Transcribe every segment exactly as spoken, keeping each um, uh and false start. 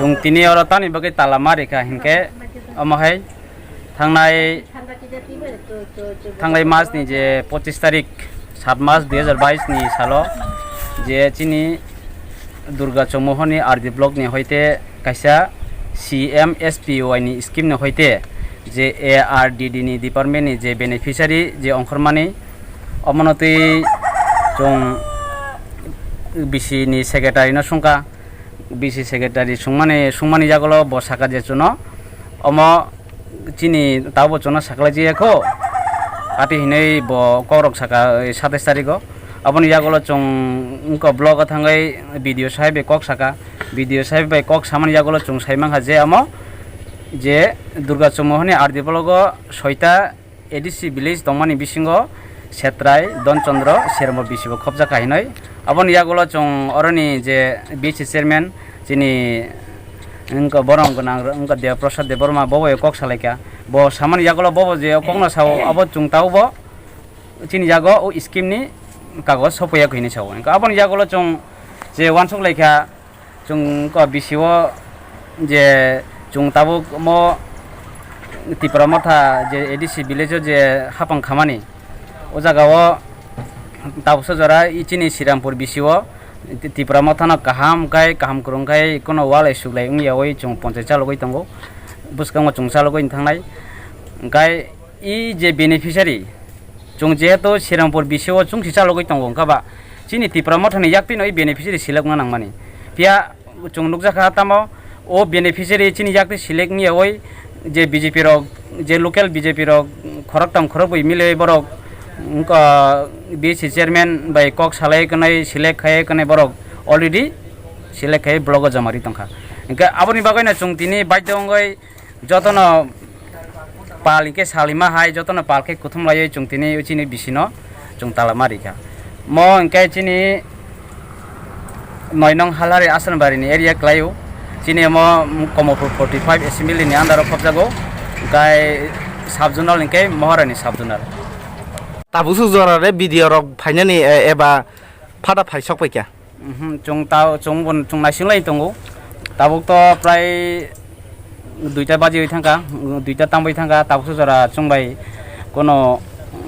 Chwng tini oro tamni bagwi tala ma rikha hinkhe omo hai thangnai, thangnai mas ni je pochis tarik, sat mas dui hajar bais ni salo je chini Durga Chowmuhani R D block ni hoite kaisa C M S P Y ni scheme ni hoite je A R D D ni department ni je beneficiary je ongkhormani, omono twi chwng B C ni secretary no sungkha. B C secretary sungmani, sungmani yagulo bo sakha je chuno omo chini tabo chuno saklai jiyakho. Ati hinui bo kokrok sakha, eh, satais tarigo. Aboni yagulo chwng wngkha block o thangwi B D O sahib bai kok sakha. B D O sahib bai kok samani yagulo chwng sai mankha je amo je Durga Chowmuhani R D block o soita A D C village tongmani bisingo Setrai, Donchandra, Sermo B C bo khopjak kha hinui. Aboni yagulo chwng oroni je B C chairman chini wngkha borom gwnang wngkha Deba Prasad Debbarma bobo kok salaikha. Bo samani yagulo bobo je kokno sao abo chwng taubo chini yago o scheme ni kagoj sophoya hinui sao. Wngkha aboni yagulo chwng je uansuk laikha. Chwng ko B C o je chwng tabuk mo Tipra Motha je A D C village o je hapang khamani, o jaga o tabuksa jora i chini Srirampur B C o Ti-, Tipra Motha no kaham khai, kaham kwrwng khai, kono wal ai suklai wngya oi chwng ponchai chalogwi tongo, bwskango chwng chalogwi thangnai. Hwnkhe i je beneficiary, chwng jehetu Srirampur B C o chwngsi chalogwi tongo, wngkha ba chini Tipra Mothani yaktwino i beneficiary select wngna nangmani. Phiya chwng nukjakha tamo o beneficiary chini yaktwi select wngya oi je B J P rok, je local B J P rok khoroktham khorokbwi milwi borok wngkha B C chairman bai kok salai kwnai select khai kwnai borok already select khai block o joma ri tongkha. Hwnkhe aboni bagwino chwng tini baidhyo wngwi jotono pal hinkhe salima hai jotono pal khe kuthum laiwi chwng tini chini bisino chwng tala ma rikha. Mo hinkhe chini noi nong Halhari Asanbari ni area kwlaio. Chini omo Komorpur forty five assembly ni under o khopjago. Hinkhe sub zonal hinkhe Moharani sub zonal. Tabuk suk jora re B D O rok phainani, eh, eba phada phai sok paikha. Mhm, chwng ta, chwng bo chwng naising lai tongo. Tabuk to prai duita baji oi thangkha, duita tangbai thangkha, tabuk so jora chwng bai kono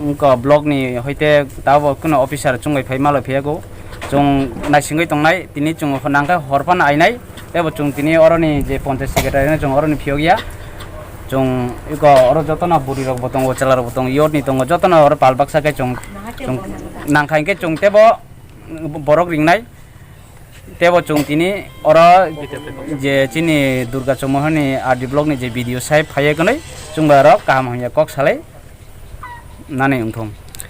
wngkha block ni hoite tabuk kono officer chwng bai phai malai phiya go. Chwng naisingwi tongnai, tini chwng nangkha hor phano ainai, tebo chwng tini oroni je panchayat secretary no chwng oroni phiyok ya. Chwng iko oro jotono bwrwi rok bo tongo, chwla rok bo tongo, youth ni tongo, jotono oro pal baksa khe chwng, chwng nangkha hinkhe chwng tebo borok ringnai. Tebo chwng tini oro je chini Durga Chowmuhani R D block ni je B D O sahib phaiya kwnwi chwng bai oro kaham hamya kok salai nani wngthung.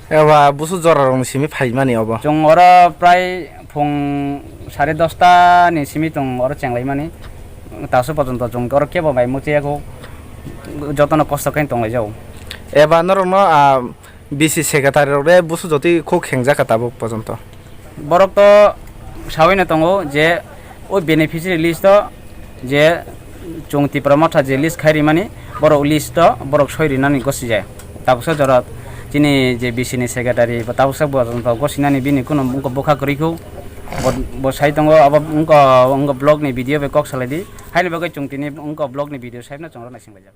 Eba busu jora rok ni simi phaimani obo. Chwng oro prai phung sare dosta ni simi chwng oro chenglaimani. Taso pojonto chwng oro kebo bai muchuyakho, jotono kosto khe tonglaijao. Eba norokno, ah, B C secretary rok de busu jotwi khuk khengjak kha tabuk pojonto. Borok to sawi no tongo je o beneficiary list o je chwng Tipra Motha je list khai rimani, borok list o borok soi rinani gosi jai. Tabuksa jora chini je B C ni secretary bo tabuksa bo gosinani bini kuno wngkha bwkha kwrwi kho. Bo, bo sai tongo abo wngkha, wngkha block ni B D O bai kok salai di. Haini bagwi chwng tini wngkha block ni B D O sahib no chwng oro naising laijak.